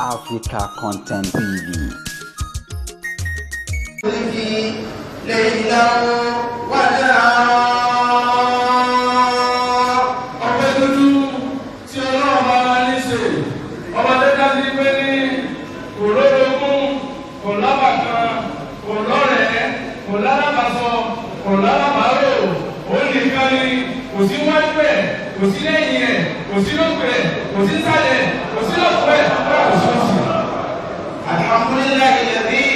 Africa Content TV. ليلا ونهارا. Ọpẹ́ dúdú tí Ọlọ́run bá wá ní ṣe, ọba tó dájú pé ní kò lórogún, kò lábàkan, kò lọ́rẹ̀ẹ́, kò lálábàsọ, kò lálábàárò, ó nìkan ni. Kò sí wájú ẹ̀, kò sí lẹ́yìn ẹ̀, kò sí lókè ẹ̀, kò sí sálẹ̀, kò sí lọ́kùn ẹ̀, kò sí òsì. الحمد لله الذي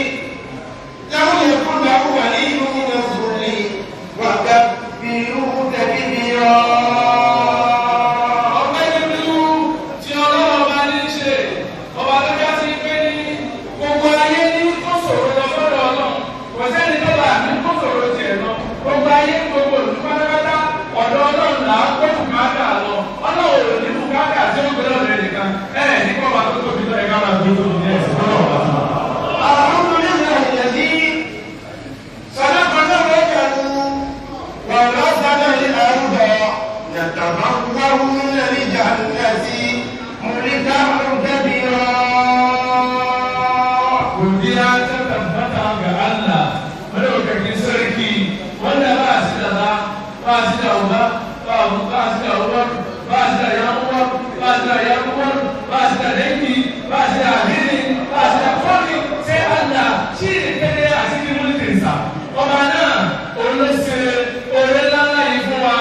لم يكن له ولي من الذل وكبره تكبيرا. Ọpẹ́ dúdú tí Ọlọ́run bá ní ṣe, ọba tó já sí pé ní gbogbo ayé ní kó sòrò lọ sọ́dọ̀ Ọlọ́run, kò sẹ́ni tó bá ní kó sòrò tiẹ̀ lọ. Gbogbo ayé, gbogbo òlù pátápátá, ọ̀dọ̀ Ọlọ́run là á kó bùkátà lọ. Ọlọ́run ò ní bùkátà tí ó gbé lọ́dọ̀ ẹnìkan ẹ̀ ní kó bá tó tóbi lọ́yẹ̀ ká máa gbé tóbi ní ẹ̀sìn Ọlọ́run bá tó. الحمد لله الذي خلقنا وجهه ورثنا الأرض نتبوأ من الجنة ملكا كبيرا. Godiya ta tabbata ga Allah madaukakin sarki, wanda ba shi da ba, ba shi da uba, ba ba shi da uwa, ba shi da yan uwa, ba shi da yan uwa, ba shi da dangi, ba shi da addini, ba shi da komai sai Allah. Shi ne kadai a cikin mulkinsa. Ọba náà olóṣè oore ńláńlá yìí fún wa,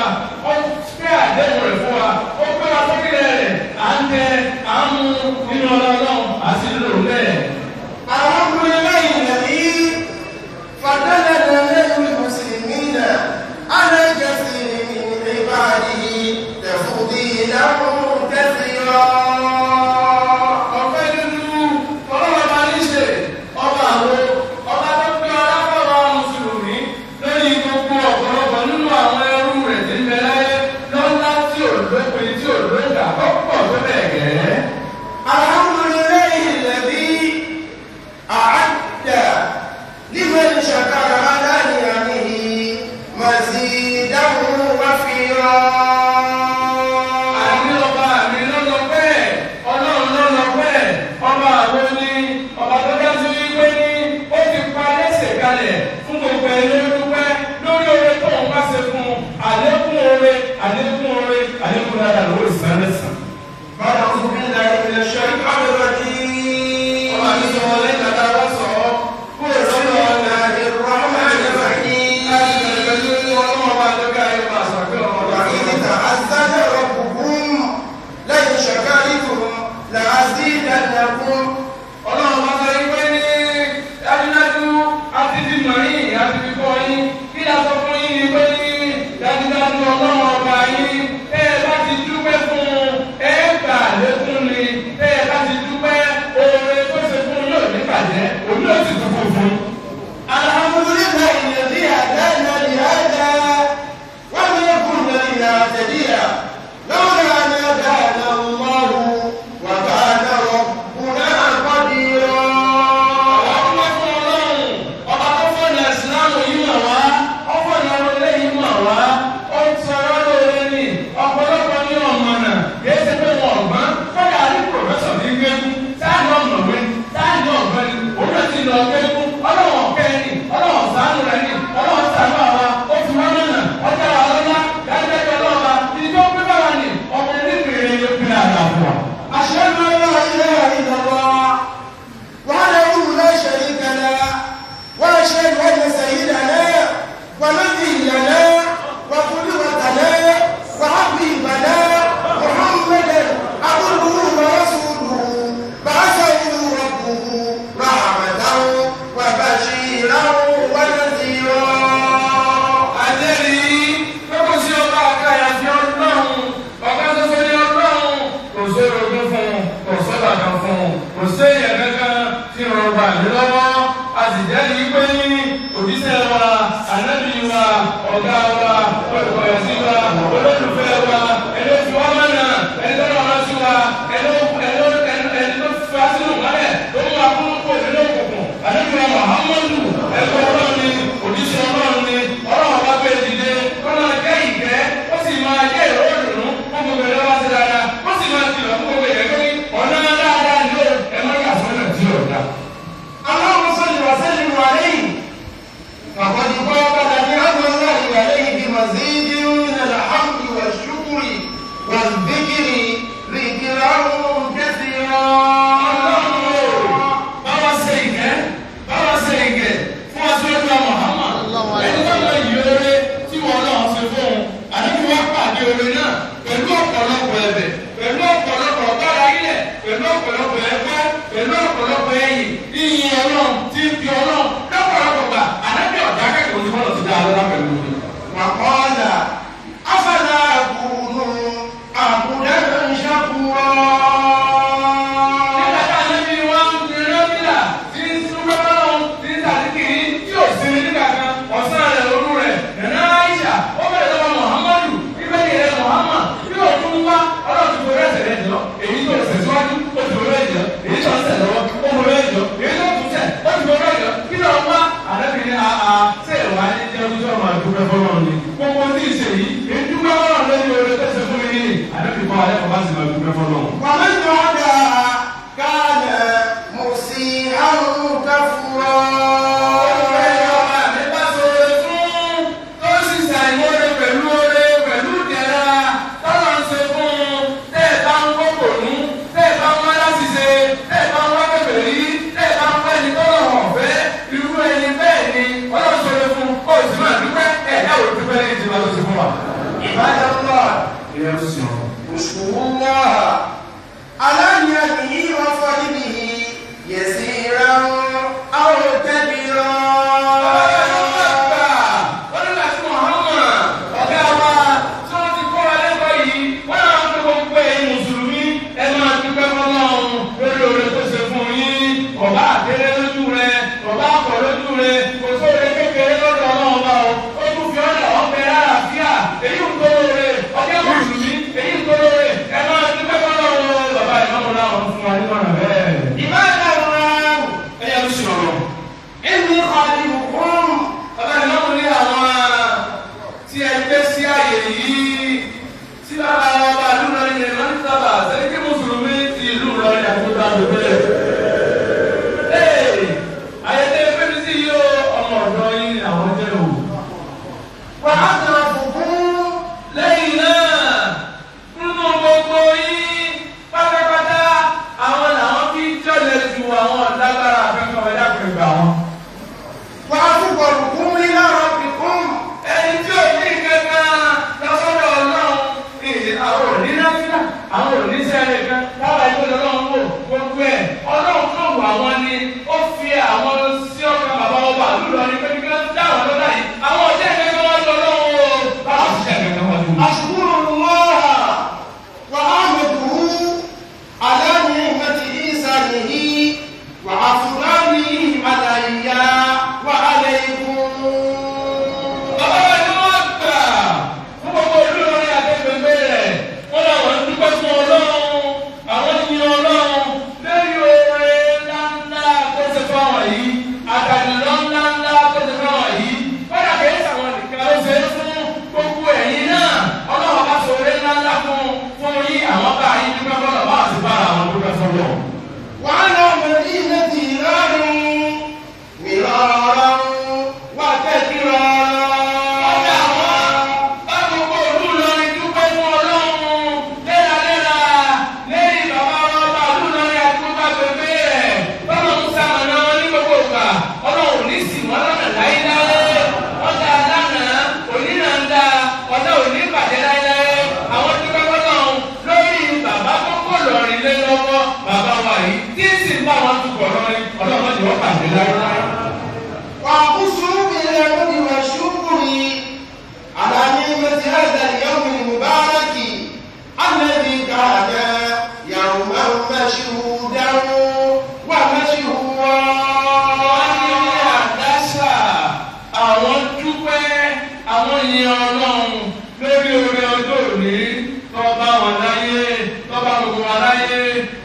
ó fẹ́ àdéhùn rẹ̀ fún wa, ó pé wa sókè rẹ̀, à ń tẹ à ń mú nínú ọlọ́run àti lò bẹ́ẹ̀. الحمد لله الذي فضلنا المسلمين على كثير من عباده تفضيلا كثيرا. Ọpẹ́ dúdú ọlọ́run bá ní ṣe, ọba àwo, ọba tó pé ọlápọ̀lọ́ mùsùlùmí lórí gbogbo ọ̀pọ̀lọpọ̀ nínú àwọn ẹrú rẹ̀ tí ń bẹ láyé lọ́lá tí ò lópin, tí ò lóǹkà, ó pọ̀ tó bẹ́ẹ̀ gẹ́. الحمد. lé lọ́wọ́ bàbá wa yìí tí sì ń bá wọn tukọ̀ lọ́rin ọlọ́run ti wọ́n pàdé láéláé. وأقسم بالحمد والشكر على نعمة هذا اليوم المبارك الذي كان يوما مشهودا ومشهورا. Àdáṣà àwọn dúpẹ́ àwọn yin Ọlọ́run lórí oore ọjọ́ òní tó bá wọn láyé tó bá gbogbo wọn láyé.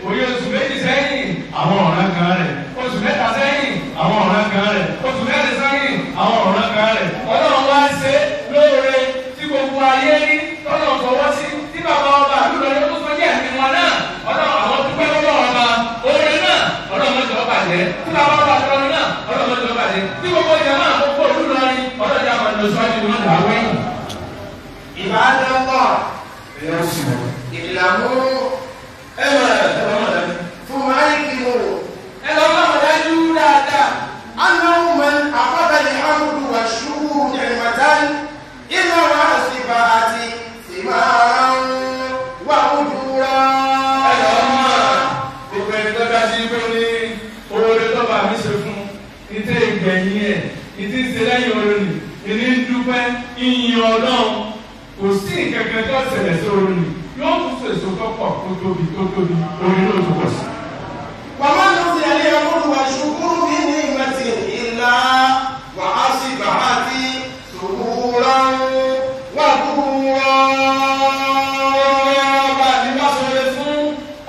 Òye oṣù 2 sẹ́yìn àwọn ọ̀ràn kan rẹ̀, oṣù 3 sẹ́yìn àwọn ọ̀ràn kan rẹ̀, oṣù 4 sẹ́yìn àwọn ọ̀ràn kan rẹ̀. Ọlọ́run wá ṣe lóore tí gbogbo ayé rí tọ́lọ̀ fọwọ́ sí tí bàbá ọba àdúgbò yóò tó sọ díẹ̀ ní wọn náà. Ọlọ́run àwọn dúpẹ́ lọ́wọ́ ọba oore náà Ọlọ́run mọ́jọ́ bàjẹ́ tí bàbá ọba àdúgbò náà Ọlọ́run mọ́jọ́ bàjẹ́ tí gbogbo ìjàmbá àkókò olúlọrin Ọlọ́run jà máa lọ síwájú wọn là wẹ́yìn. عباد الله اعلموا ثم أيقنوا Ẹ lọ bá wọn dájú dáadáa. أنه من أخذ الحمد والشكر نعمة إلا وأصبحت ثمارا وأجورا. Ẹ lọ mọ̀ gbogbo ẹni tó dá sí pé ní oore tó bá mi ṣe fún ìtẹ́ ìgbẹ̀yìn ẹ̀ ìtí ń ṣe lẹ́yìn oore nì ìní ń dúpẹ́ ìyìn Ọlọ́run kò sí nǹkankan tó ṣẹlẹ̀ sí oore nì yóò tún ṣèṣò tó pọ̀ tó tóbi tó tóbi oore náà tó pọ̀ sí. وما نزل الحمد والشكر بنعمة إلا وأصبحت سرورا وبرورا. Ọba mi bá sọ̀rọ̀ fún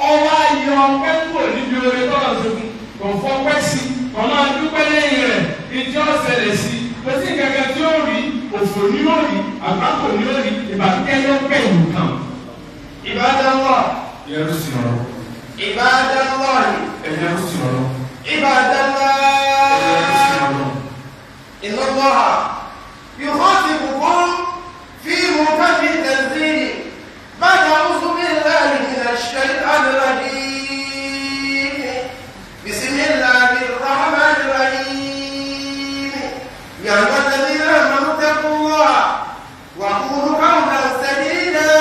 ọwọ́ ayọ̀ ọpẹ́ kúrò níbi oore tọ́lọ̀ ṣe fún kò fọpẹ́ sí kò máa dúpẹ́ lẹ́yìn rẹ̀ ìjọ ṣẹlẹ̀ sí kò sí nǹkankan tí ó rí òfò ní ó rí àgbákò ní ó rí ìbànújẹ́ ló gbẹ̀yìn kan. عباد الله Ẹ̀yẹ́rú sì ọ̀rọ̀. عباد الله Ẹ̀yẹ́rú sì ọ̀rọ̀. عباد Ẹ̀yẹ́rú sì الله ọ̀rọ̀. إن الله يخاطبكم في محكم التنزيل بعد أعوذ بالله من الشيطان الرجيم بسم الله الرحمن الرحيم يا أيها الذين آمنوا اتقوا الله وقولوا قولا سديدا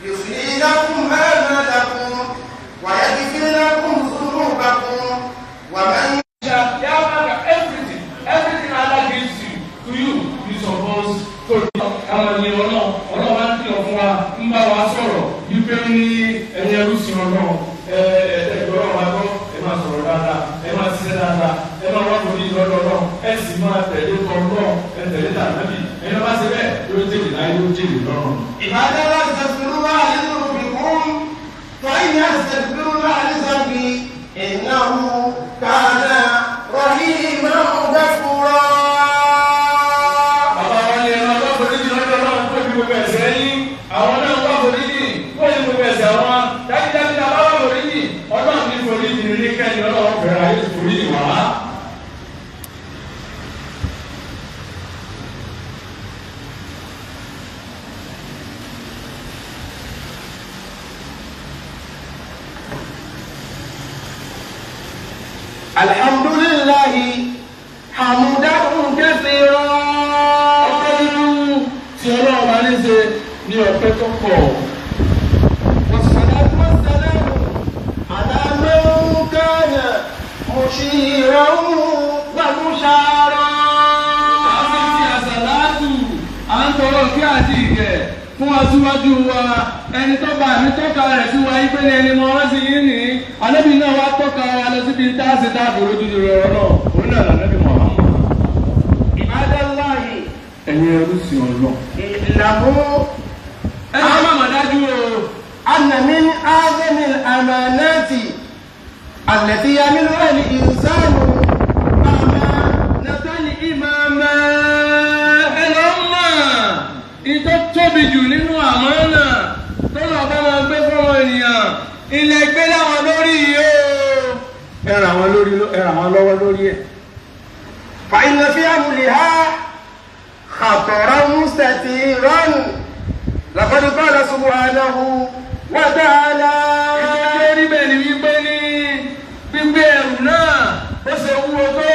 يصلح لكم أعمالكم ويغفر لكم ذنوبكم ومن Everything, everything Allah gives you to you, you suppose to do. Àwọn ènìyàn Ọlọ́run, Ọlọ́run máa ń kìlọ̀ fún wa, ń bá wa sọ̀rọ̀, wípé ní ẹni ẹrú sí Ọlọ́run, ẹgbẹ́ Ọlọ́run wa gbọ́, ẹ máa sọ̀rọ̀ dáadáa, ẹ máa ṣiṣẹ́ dáadáa, ẹ máa wá lórí ìlọ́dọ̀ Ọlọ́run, ẹ sì máa tẹ̀lé tọlọ́run, ẹ tẹ̀lé tàbí, ẹni bá ṣe bẹ́ẹ̀ yóò jèrè láyé yóò jèrè lọ́run. عباد الله استغفروا الله لذنوبكم فإني أستغفر الله لذنبي إنه كان رحيما غفورا. Bàbá wa ní ẹran wá foríjì lọ́dọ̀ Ọlọ́run kó fi gbogbo ẹ̀ṣẹ̀ yín. Àwọn náà wá foríjì kó fi gbogbo ẹ̀ṣẹ̀ wọn. Dájúdájú náà bá wá foríjì. Ọlọ́run ní foríjì ní kẹ́yìn Ọlọ́run bẹ̀rẹ̀ ayé ti foríjì wá. الحمد لله حمدا كثيرا. Ọpẹ́ nínú tí Ọlọ́run bá ní ṣe ní ọpẹ́ tó pọ̀. والصلاة والسلام على من كان مشيرا ومشارا. Àti ti àsàlátù, à ń tọrọ kí àti ìgẹ̀ fún aṣíwájú wa ẹni tó bá mi tọ́ka rẹ̀ sí wa yín pé ní ẹni mọ wọ́n sì yín ní alẹ́bí náà wá tọ́ka wa lọ síbi tá a ṣe tá a bèrè ojú rẹ̀ ọ̀rọ̀ òun náà lànàbí Muhammad. عباد الله Ẹ̀yin ẹrú sí Ọlọ́run. اعلموا Ẹni má mà dájú o. أن من أعظم الأمانات التي يحملها الإنسان أمانة الإمامة. Ẹ lọ mọ̀ ìtọ́ tóbi jù nínú àmánà tó lọ bá máa gbé fọmọ ènìyàn ilẹ̀ gbé láwọn lórí yìí o. Ẹ ràn wọ́n lórí ẹ ràn wọ́n lọ́wọ́ lórí ẹ̀. فإن في أمرها خطرا مستتيرا لقد قال سبحانه وتعالى. Ìdílé rí bẹ́ẹ̀ ni wípé ní gbígbé ẹrù náà ó ṣe wúwo tó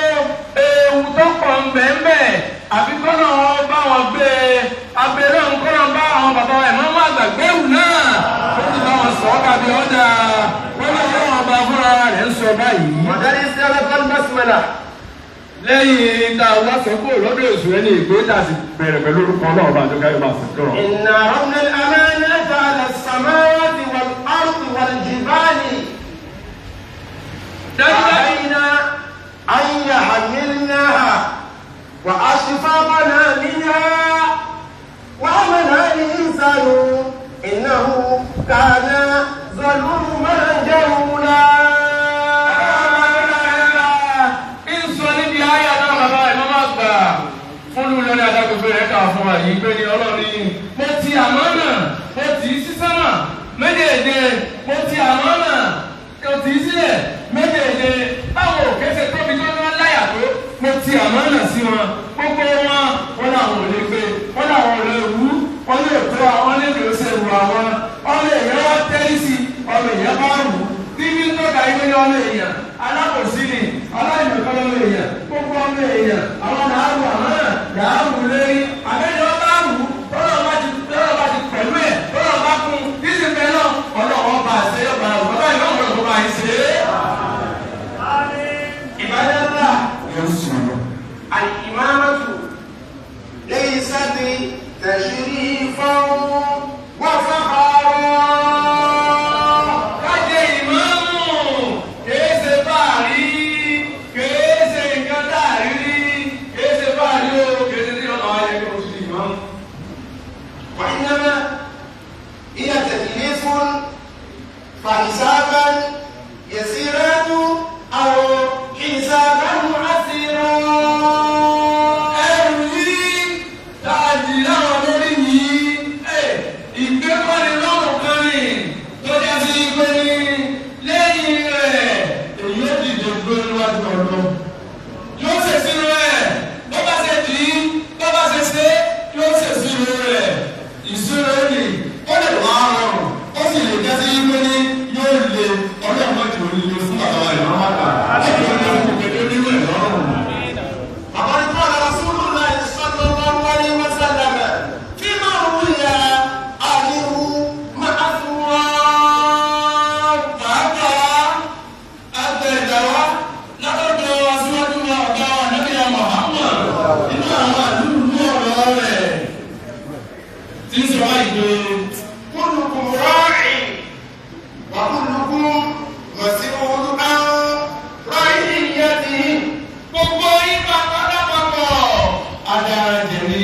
ewu tó pọ̀ ń bẹ̀ ń bẹ̀ àfi kọ́nà wọn bá wọn gbé e abẹ́rẹ́ òun kọ́nà bá àwọn bàbá wa ìmọ̀ máa gbàgbé ẹrù náà ó sì bá wọn sọ ọ́ kàbí ọ̀dà. báyìí. وقد استغرق البسملة. Lẹ́yìn tá a wá sọ kúrò lọ́dọ̀ èṣù ẹni ìgbé tá a sì bẹ̀rẹ̀ pẹ̀lú orúkọ Ọlọ́run bá àjọkẹ́ yóò máa sì kúrò. إنا عرضنا الأمانة على السماوات والأرض والجبال فأبين أن يحملناها وأشفقنا منها وحملها الإنسان إنه كان ظلوما جهولا. Ń sọ níbi ayé àtàwọn bàbá ẹ̀ mọ́ máa gbà fún lórí adágbègbè rẹ̀ kà fún wa yìí pé ní Ọlọ́run ní mo ti àmánà, mo tì í sí sánmà méjèèje, mo ti àmánà, mo tì í sílẹ̀ méjèèje. Báwo òkè ṣe tóbi tó ní wọn láyà tó, mo ti àmánà sí wọn, gbogbo wọn wọn làwọn ò lè gbé, wọn làwọn ò lè wú, wọn lè tó àwọn lè lè ṣe wù àwọn ọmọ èèyàn wá tẹ́lí sí ọmọ èèyàn bá wù tí ní tọ́ka ìwé ní ọmọ èèyàn alábòsí ni aláìmọ̀kan ọmọ èèyàn gbogbo ọmọ èèyàn àwọn làárù àmọ́nà làárù lérí àbẹ́ni ọba wù tọ́lọ̀ bá ti pẹ̀lú ẹ̀ tọ́lọ̀ bá kún títí bẹ́ẹ̀ náà ọlọ́wọ́ bá ṣe é ọba rẹ̀ bàbá ìlú ọ̀gbọ̀n tó bá yín ṣe é. عباد الله الإمامة ليست تشريفا وفخرا. Kájẹ ìmáàmù kìí ṣe fàárí, kìí ṣe nǹkan táàrí rí, kìí ṣe fàárí o, kìí ṣe tí ọ̀nà ayé kí o ti di ìmáàmù. وإنما هي تكليف فحسابا يسيرا أو حسابا عسيرا. Ẹrù yìí táàjì láwọn lórí yìí, ìgbékọ́ni lọ́rùn kan ní tó jẹ́ sí pé ní lẹ́yìn rẹ̀ èyí ó dìde dúró níwájú ọ̀dọ́. Yóò ṣèṣirò ẹ̀ bó bá ṣe dì í, bó bá ṣe ṣe yóò ṣèṣirò rẹ̀. Ìṣirò ni ó lè wá rọrùn, ó sì lè jẹ́ sí pé ní yóò le. Ọlọ́run mọ̀jẹ̀ ò lè fún bàbá rẹ̀ máa bà á. Ó lè fún kẹ̀kẹ́ nínú ẹ̀ lọ́rùn. وقد قال رسول الله صلى الله عليه وسلم فيما روي عنه مأثورا. Pàápàá agbẹ̀dàwá látọ̀dọ̀ aṣíwájú wa ọ̀gá wa Nábì Muhammad nínú àwọn àdúgbò ọ̀rọ̀ rẹ̀ tí ń sọ báyìí pé كلكم راع وكلكم مسؤول عن رعيته. Gbogbo yín pátápátá adarajẹ̀ ní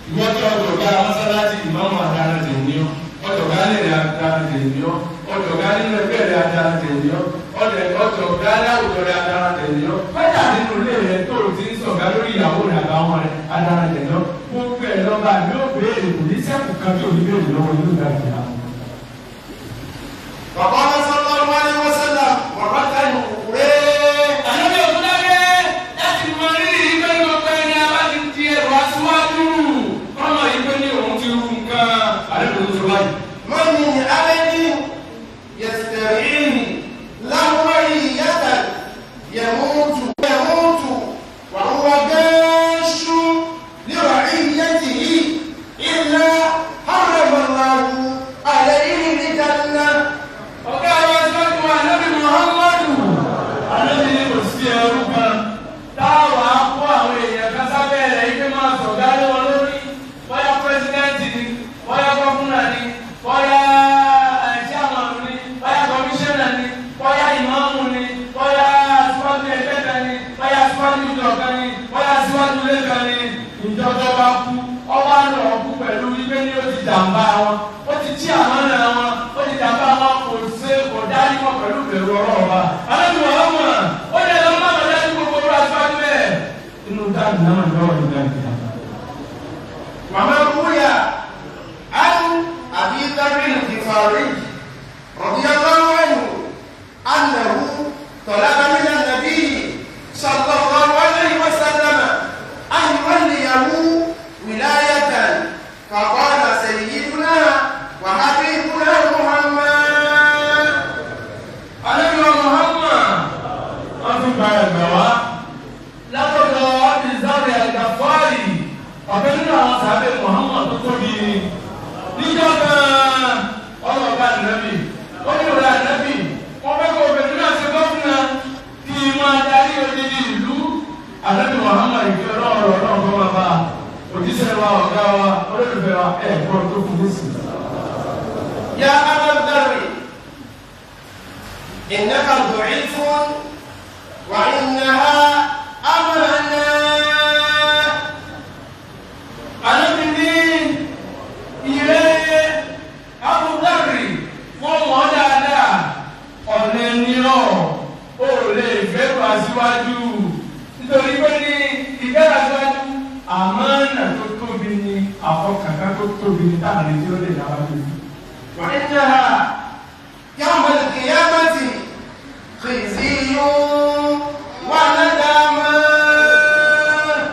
ìwọ́jọ́ ọ̀dọ̀gá mọ́sálásí ìmáàmù adarajẹ̀ ní ọ́, ọ̀dọ̀gá lè rẹ̀ adarajẹ̀ ní ọ́, ọ̀dọ̀gá nínú ẹgbẹ́ rẹ̀ adarajẹ̀ ní ọ́, ọ̀dọ̀gá láwùjọ rẹ̀ adarajẹ̀ ní ọ́, kọ́dà nínú ilé rẹ̀ tó o ti ń sọ̀gá lórí ìyàwó rẹ̀ àbáwọn rẹ̀ adarajẹ̀ ní ọ́. Gbogbo ẹ̀ lọ́ba mi ò béèrè, kò ní sẹ́kù kan tí ò ní béèrè lọ́wọ́ inú ìgbà ìgbà. وقال صلى الله عليه وسلم مرة أخرى. Ànábì Ògúndáké láti mọ rírì ìgbé gbogbo ẹni a bá ti di ẹrù aṣíwájú kọ́mọ ìgbé ní òun ti rú nǹkan. Ànábì Ògún sọ báyìí. من من أبد يسترعيه له رعية يموت يموت وهو غاش لرعيته إلا حرم الله عليه الجنة. Ọ̀gá wa aṣíwájú wa Ànábì Muhammadu. Ànábì ní kò sí ẹrú kan táwa kó àwọn èèyàn kan sábẹ́ rẹ̀ ike máa sọ̀gá lé wọn lórí. Bóyá pírẹsidẹ́ǹtì ni, bóyá gọ́fúnà ni, bóyá ṣíàmánù ni, bóyá kọmíṣánná ni, bóyá ìmáàmù ni, bóyá aṣíwájú ẹgbẹ́ kan ni, bóyá aṣíwájú ìjọ kan ni, bóyá aṣíwájú ilé kan ni. Ìjọba bá kú, ọba lọ kú pẹ̀lú wípé ní ó ti jàǹbá wọn, ó ti jí àmánà wọn, ó ti jàǹbá wọn, kò ṣe kò dárí wọn pẹ̀lú ìbẹ̀rù ọlọ́ọ̀ba. Ànábì Muhammad ó ní ẹ̀rọ máa lọ dájú gbogbo ọ̀rọ̀ aṣíwájú bẹ́ẹ̀. Inú dáàbò náà lọ́wọ́ ìgbà ìgbà. وما روي عن أبي ذر الغفاري رضي الله عنه أنه طلب من النبي صلى الله عليه وسلم أن يوليه ولاية فقال سيدنا وحبيبنا محمد. Ànábì Muhammad wọ́n tún gba ẹ̀gbẹ́ wá látọ̀dọ̀ Abdulzari Al-Ghafari ọ̀fẹ́ nínú àwọn sàbẹ̀ Muhammad tó tóbi ni. Níjọ́ kan ọlọ́ọ̀bá ànábì ó ní òrà ànábì wọ́n fẹ́ kó obìnrin náà ṣe gọ́fúnà. wa ọ̀gá wa olólùfẹ́ wa ẹ̀ gbọ́ tó fún mi sí. يا أبا الذر إنك ضعيف وإنها أمانة. Ànábì ní ìrẹ́ Abu Dharri wọ́n mọ̀ dáadáa ọ̀nà ni ọ̀ ò lè gbẹ́rù aṣíwájú nítorí pé ní ìgbẹ́rù aṣíwájú àmánà tó tóbi ni àfọkànká tó tóbi ni táàrin tí ó lè dáwà lójú. وإنها يوم القيامة خزي وندامة.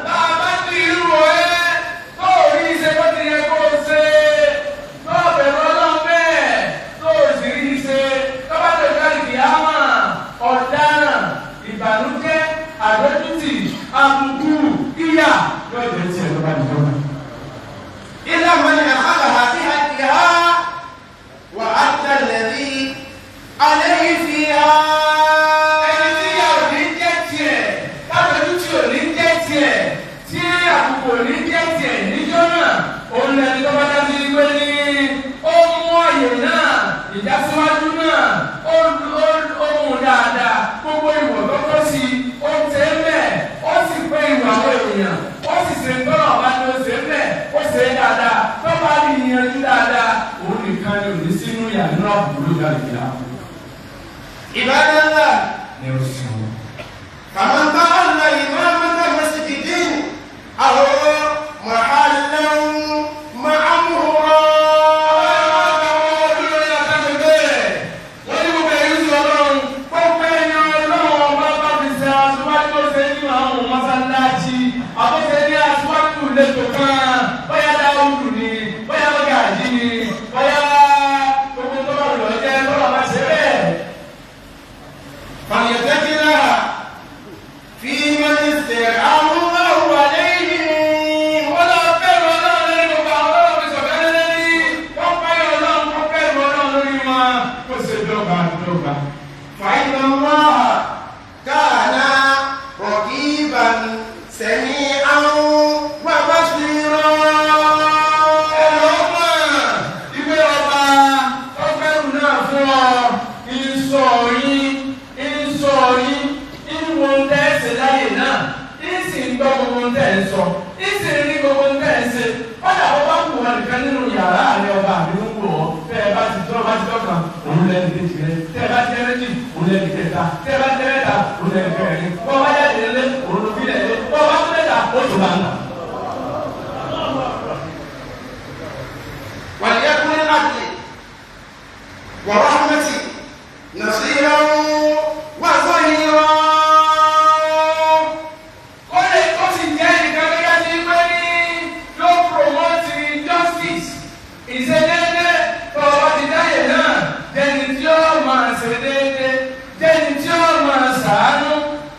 Bàbá ti irú ẹ tó rí iṣẹ́ bó ti yẹ kó o ṣe tó bẹ̀rù Ọlọ́run bẹ́ẹ̀ tó o sì rí iṣẹ́ tó bá tó ká ìkìyámà ọ̀daràn ìbànújẹ́ àdójútì àbùkù ìyà yóò jẹ́ tiẹ̀ tó bá dìjọ́ náà. إلا من أخذها بحقها وأدى الذي عليه فيها. Ẹni tí ìyà ò ní jẹ́ tiẹ̀ tábẹ́jú tí ò ní jẹ́ tiẹ̀ tí àbùkù ò ní jẹ́ tiẹ̀ níjọ́ náà òun lẹni tó bá dá sí pé ní ó mú àyè náà ìdásíwájú náà ó mú dáadáa gbogbo ìwọ̀ tó tọ́ sí i ó tẹ́ mẹ́ ó sì pé ìwà àwọn èèyàn ó sì ṣe ń tọ́nà ọba ní ó ṣe mẹ́ ó ṣe é dáadáa tó bá rí ìyanjú dáadáa òun nìkan ni ò ní sínú ìyà nínú àbùkù ló jáde ìyá. عباد الله Ní oṣù wọn. فمن تولى إمامة مسجد أو محلا معمورا فليتق الله في من استرعاه الله عليه. فإن الله كان رقيبا سميعا وبصيرا. Ìwé ọba ọgbẹ́rù náà fún ọ, ìsọ̀ yín, ìsọ̀ yín, ìwọ ń tẹ́ ẹsẹ̀ láyè náà, ìsì ń gbọ́ gbogbo ń tẹ́ ẹ sọ, ìsì ń rí gbogbo ń tẹ́ ẹ ṣe. Kọ́dà bó bá wù wọn nìkan nínú yàrá rẹ ọba àbí ń wù ọ́, tẹ́ ẹ bá ti tọ́ bá ti tọ́kàn, òun lẹ́nu kejì rẹ, tẹ́ ẹ bá ti méjì, òun lẹ́nu kẹta, tẹ́ ẹ bá ti mẹ́ta, òun lẹ́nu kẹrin, bọ́ bá jáde lé, òun ló fi lẹ̀ lé, bọ́ bá tún mẹ́ta, ó tún bá ń nà. وليكن العدل ورحمة نصيرا وظهيرا. Ó lè kó sì jẹ́ nǹkan gẹ́gẹ́ sí pé ní yóò promote justice ìṣedéédé tó o bá ti dáyè náà jẹ́ni tí ó máa ṣe déédé jẹ́ni tí ó máa ṣàánú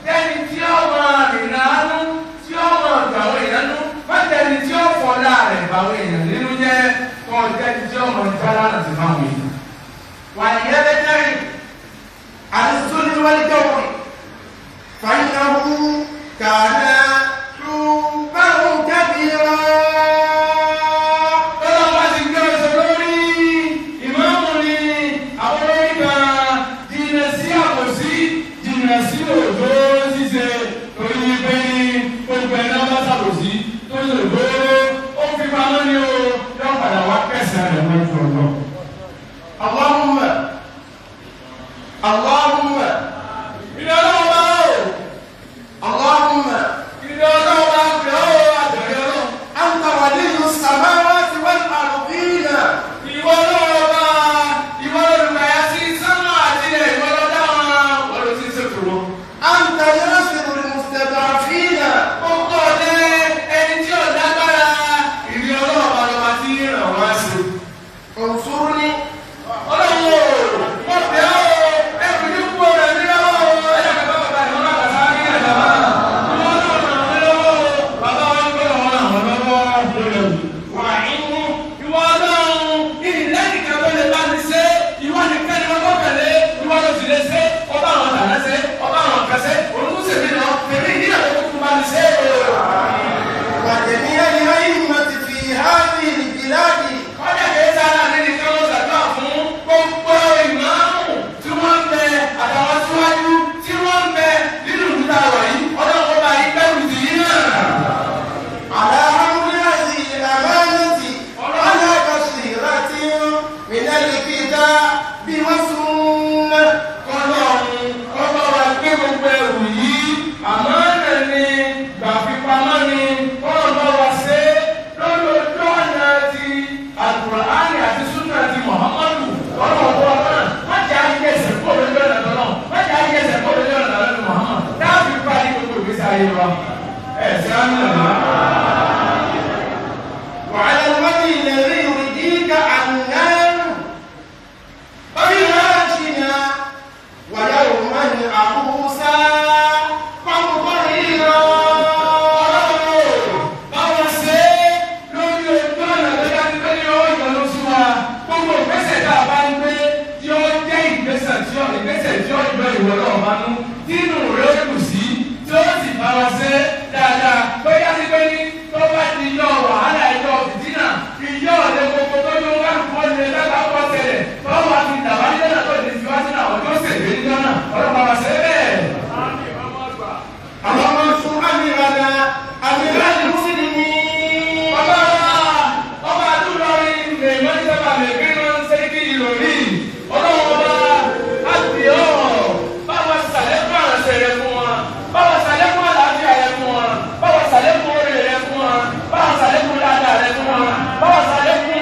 jẹ́ni tí ó máa rìnà ánú tí ó máa gbàwé èèyàn nú má jẹ́ni tí ó fọlá rẹ̀ bàwé èèyàn nínú jẹ́ kó jẹ́ni tí ó máa jára láti máa wò yìí. وليبتعد عن الظلم والجور فإنه كان حوبا كبيرا. Tọ́lá bá ti gbé ọ̀sẹ̀ lórí ìmáàmù ni àwọn olórí kan jìnnà sí àbòsí jìnnà sí òjò ṣíṣe torí pé gbogbo ẹ̀ náà bá ṣàbòsí tó ṣe òjò ó fi pamọ́ ní o yóò padà wá kẹsàn-án rẹ̀ wọ́n jù lọ. اللهم اللهم Ìdí ọlọ́run bá o اللهم ìdí ọlọ́run bá pè ọ́ àjọyọ̀ ọlọ́run. أنت ولي السماوات والأرضين. Ìwọ ọlọ́run bá ìwọ olùgbàyà sí sánmà àti ilẹ̀ ìwọ lọ́dá wọn wọ́n ló ti ń ṣètò wọn. أنت ناصر المستضعفين. Gbogbo ọ̀lẹ ẹni tí ò lágbára ìrì ọlọ́run bá lọ́ba tí ń ràn wá sí. انصرني Ọlọ́run o, mo bẹ̀ ọ́ o, ẹkùn ní kú ọ̀rẹ́ láyé wa ẹ̀ sí àmì nàá. وعلى الوجه الذي يرضيك عنا وبهاشنا ويوما عبوسا قمطريرا. Báwo ṣe lórí ojú ọ̀nà tó dájú pé ní ọwọ́ ìyọnu sí wa, gbogbo ìgbésẹ̀ tá a bá ń gbé tí ó jẹ́ ìgbésẹ̀ tí ó ìgbésẹ̀ tí ó yọ ìwọ náà bá nú tínú rẹ̀ ó kù sí tí ó sì bá wa ṣe dáadáa tó yá sí pé ní tó bá ti yọ wàhálà ẹjọ́ fìtínà ìyọ́ ọ̀lẹ́ gbogbo tó yọ kálukú ọ̀lẹ́ lágbàá pọ̀ tẹ̀lẹ̀ tó wà fi dàbá níjọ́ náà tó lè fi wá sínú àwọn tó ṣègbè níjọ́ náà ọlọ́pàá wa ṣe bẹ́ẹ̀. اللهم انصر أميرنا أمير المسلمين. Ọba ọba àdúrà lè mọ ní sábà lè gbé náà ń sẹ́kì ìròyìn ọlọ́run ọba àti ọ̀ báwa sàlẹ̀kùn àrànṣẹ́ rẹ fún wa, báwa sàlẹ̀kùn àlàáfíà rẹ fún wa, báwa sàlẹ̀kùn oore rẹ fún wa, báwa sàlẹ̀kùn dáadáa rẹ fún wa, báwa sàlẹ̀kùn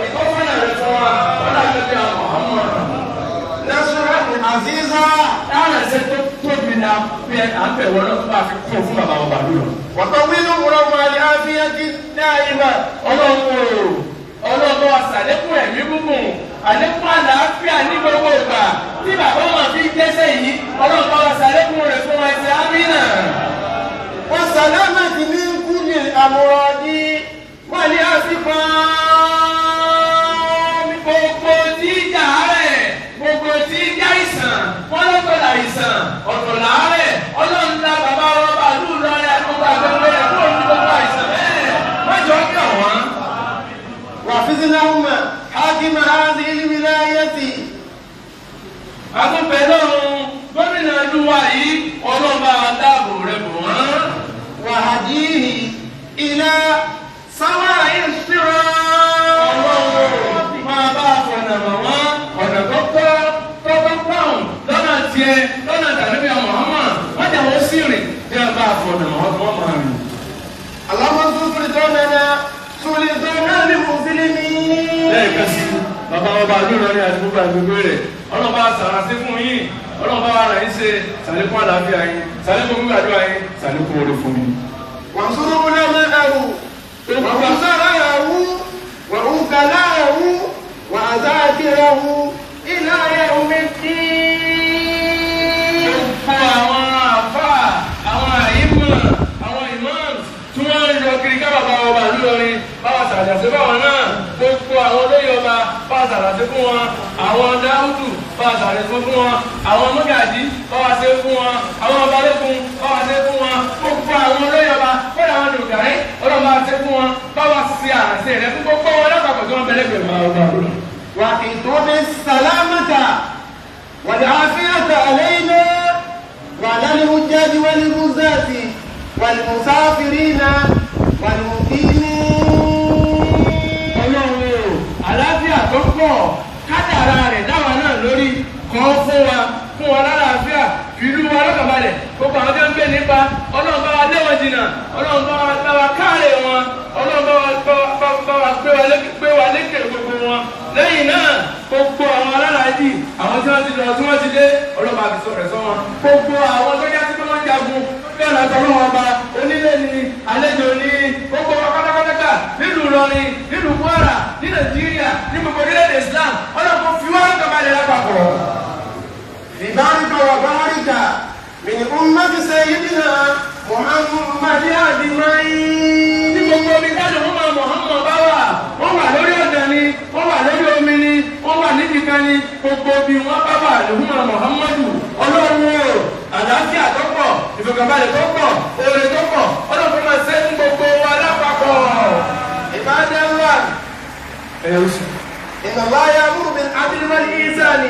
ìtọ́sọ́nà rẹ fún wa, wọn náà tó bí àwọn ọmọ. نصرا عزيزا. Àrànṣẹ́ tó tóbi la pé à ń bẹ̀ wọ́n náà tó bá fi kún fún bàbá ọba àdúrà. وطول عمره والعافية دائما. Ọlọ́run o, ọlọ́run wa ṣàlékún ẹ̀mí gígùn, àlékún àlàáfíà ní gbogbo ìgbà tí bàbá wọn fi jẹ́sẹ̀ yìí, ọlọ́run bá wa ṣàlékún rẹ̀ fún wa, ẹsẹ̀ ámínà. والسلامة من كل الأمراض والأسقام. Gbogbo tí í jà rẹ̀, gbogbo tí í já ìsàn, wọ́n lọ́tọ̀ làìsàn ọ̀tọ̀ làárẹ̀, ọlọ́run la bàbá wọn bá lù lọ́rẹ́ àdúgbò àgbẹ̀wò rẹ̀ kúrò ní gbogbo àìsàn bẹ́ẹ̀ májọ́ kàn wọ́n. واحفظ لهما حاكم هذه الولاية. Àtúnbẹ̀ lọ́run gómìnà ìlú wa yìí, ọlọ́run bá wa dáàbò rẹ̀ bò wọ́n. وهديه إلى سواء الصراط. Ọlọ́run máa bá a fọ̀nà mọ̀ wọ́n, ọ̀nà tó tọ́ tó tó pọ̀n lọ́nà tiẹ̀ lọ́nà tàbí Muhammad wọ́n jà wọ́n sì rìn tí wọ́n bá a fọ̀nà mọ̀ wọ́n tó máa rìn. اللهم انصر سلطاننا سلطان المسلمين. Lẹ́ẹ̀kan sí bàbá ọba lórí àti gbogbo àgbègbè rẹ̀, ọlọ́ba sàrà sí fún yín, ọlọ́ba ara yín ṣe sàlékún àlàáfíà yín, sàlékún gbígbàdúrà yín, sàlékún oore fún yín. وانصر علماءه ووزراءه ووكلاءه وعساكره إلى يوم الدين. Gbogbo àwọn àfáà, àwọn àyímọ̀, àwọn imams tí wọ́n ń lọ kiri ká bàbá ọba lórí báwa sàdàsí báwọn náà, gbogbo àwọn olóyè ọba báwa sàdàsí fún wọn, àwọn dáúdù báwa sàdàsí fún wọn, àwọn mọ́gàjí báwa ṣe fún wọn, àwọn balógun báwa ṣe fún wọn, gbogbo àwọn olóyè ọba kódà àwọn dògàrí ọlọ́mọ ṣe fún wọn, báwa ṣe àrànṣe rẹ fún gbogbo wọn lápapọ̀ tí wọ́n bẹ̀rẹ̀ pẹ̀lú àwọn ọba lórí. وأنتم السلامة والعافية علينا وعلى الحجاج والغزاة والمسافرين والمقيمين. Ọlọ́run o, àlàáfíà tó pọ̀ kádàrá rẹ̀ dáwà náà lórí kọ́ fún wa, fún wa lálàáfíà, ìlú wa lọ́kànbalẹ̀, gbogbo àwọn tó ń gbé nípa ọlọ́run bá wa lé wọn jìnnà, ọlọ́run bá wa bá wa káàlẹ̀ wọn, ọlọ́run bá wa bá bá wa gbé wa lékè gbé wa lékè gbogbo wọn. Lẹ́yìn náà gbogbo àwọn alálàájì, àwọn tí wọ́n ti lọ tí wọ́n ti dé, ọlọ́run bá fi sọ̀rọ̀ sọ wọn. Gbogbo àwọn tó yá sí pé wọ́n jagun bí ọ̀nà àtọ́lọ́wọ́n ọba onílé ni àlejò ni gbogbo wa pátápátá nílùú Ìlọrin, nílùú Kwara, ní Nàìjíríà, ní gbogbo orílẹ̀-èdè Islam, ọlọ́run fi wá lọ́kànbalẹ̀ lápapọ̀. ببارك وبارك من أمة سيدنا محمد Ní أجمعين. gbogbo omi táwọn ọmọ Muhammad bá wà, wọ́n wà lórí ọ̀dàn ni, wọ́n wà lórí omi ni, wọ́n wà níbi kan ni, gbogbo ibi wọ́n bá wà lóhùn Muhammadu, ọlọ́run o, àlàáfíà tó pọ̀, ìfọ̀kànbalẹ̀ tó pọ̀, oore tó pọ̀, ọlọ́run máa ṣe fún gbogbo wa lápapọ̀. عباد الله، Ẹ̀yà oṣù. إن الله يأمر بالعدل والإحسان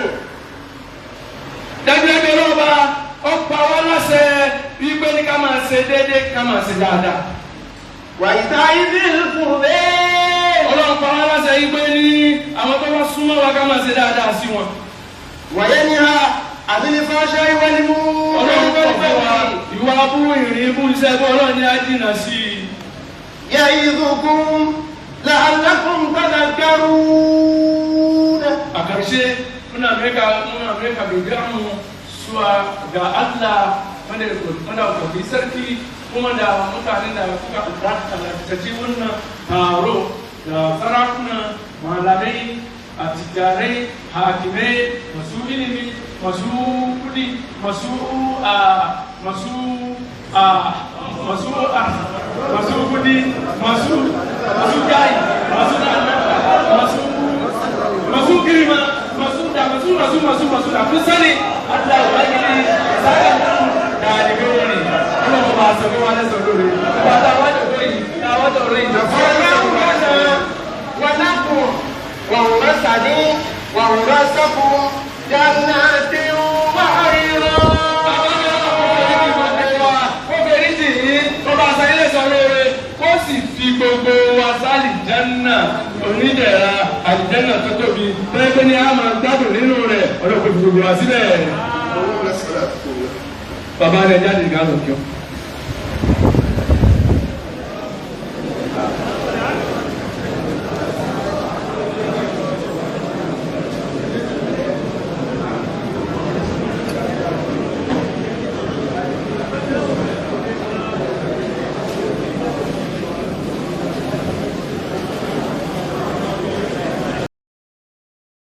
Dájúdájú ọlọ́ba ó pa wá láṣẹ wípé ní ká máa ṣe déédéé, ká máa ṣe dáadáa. وإيتاء ذي القربى. Ọlọ́run pa wá láṣẹ wípé ní àwọn tó bá súnmọ́ wa ká máa ṣe dáadáa sí wọn. وينهى عن الفحشاء والمنكر Ọlọ́run kọ̀ fún wa والبغي ìwà abú ìrìn ibú iṣẹ́ bọ́ ọlọ́run ní á jìnnà sí i. يعظكم لعلكم تذكرون. A ƙarshe muna mika muna mika mu zuwa ga Allah. Madaukakin sarki kuma da mutanen da suka halarci wannan taro da sarakuna, malamai, attajirai, hakimai, masu ilimi, masu kudi, masu a masu a masu a masu kudi, masu jayi, masu masu masu girma, masu da masu masu masu masu da kun sani. Allah ubangiji saka da alheri. Ọlọ́run bá sọ fún wa lẹ́sọ̀ lórí bàtà wájú lórí táwájú lórí. ولكم وورثني وورثكم جنات وحريرا. Ó fẹ́rí jì yín, ó bá san ilé sọ lóore, kó sì fi gbogbo wa sálì jẹ́nà onídẹ̀ra, àlìjẹ́nà tó tóbi pẹ́ẹ́pẹ́ ní a máa gbádùn nínú rẹ̀. Ọlọ́pẹ́ fi gbogbo wa sílẹ̀. Bàbá rẹ̀ jáde ká lọ kí ọ.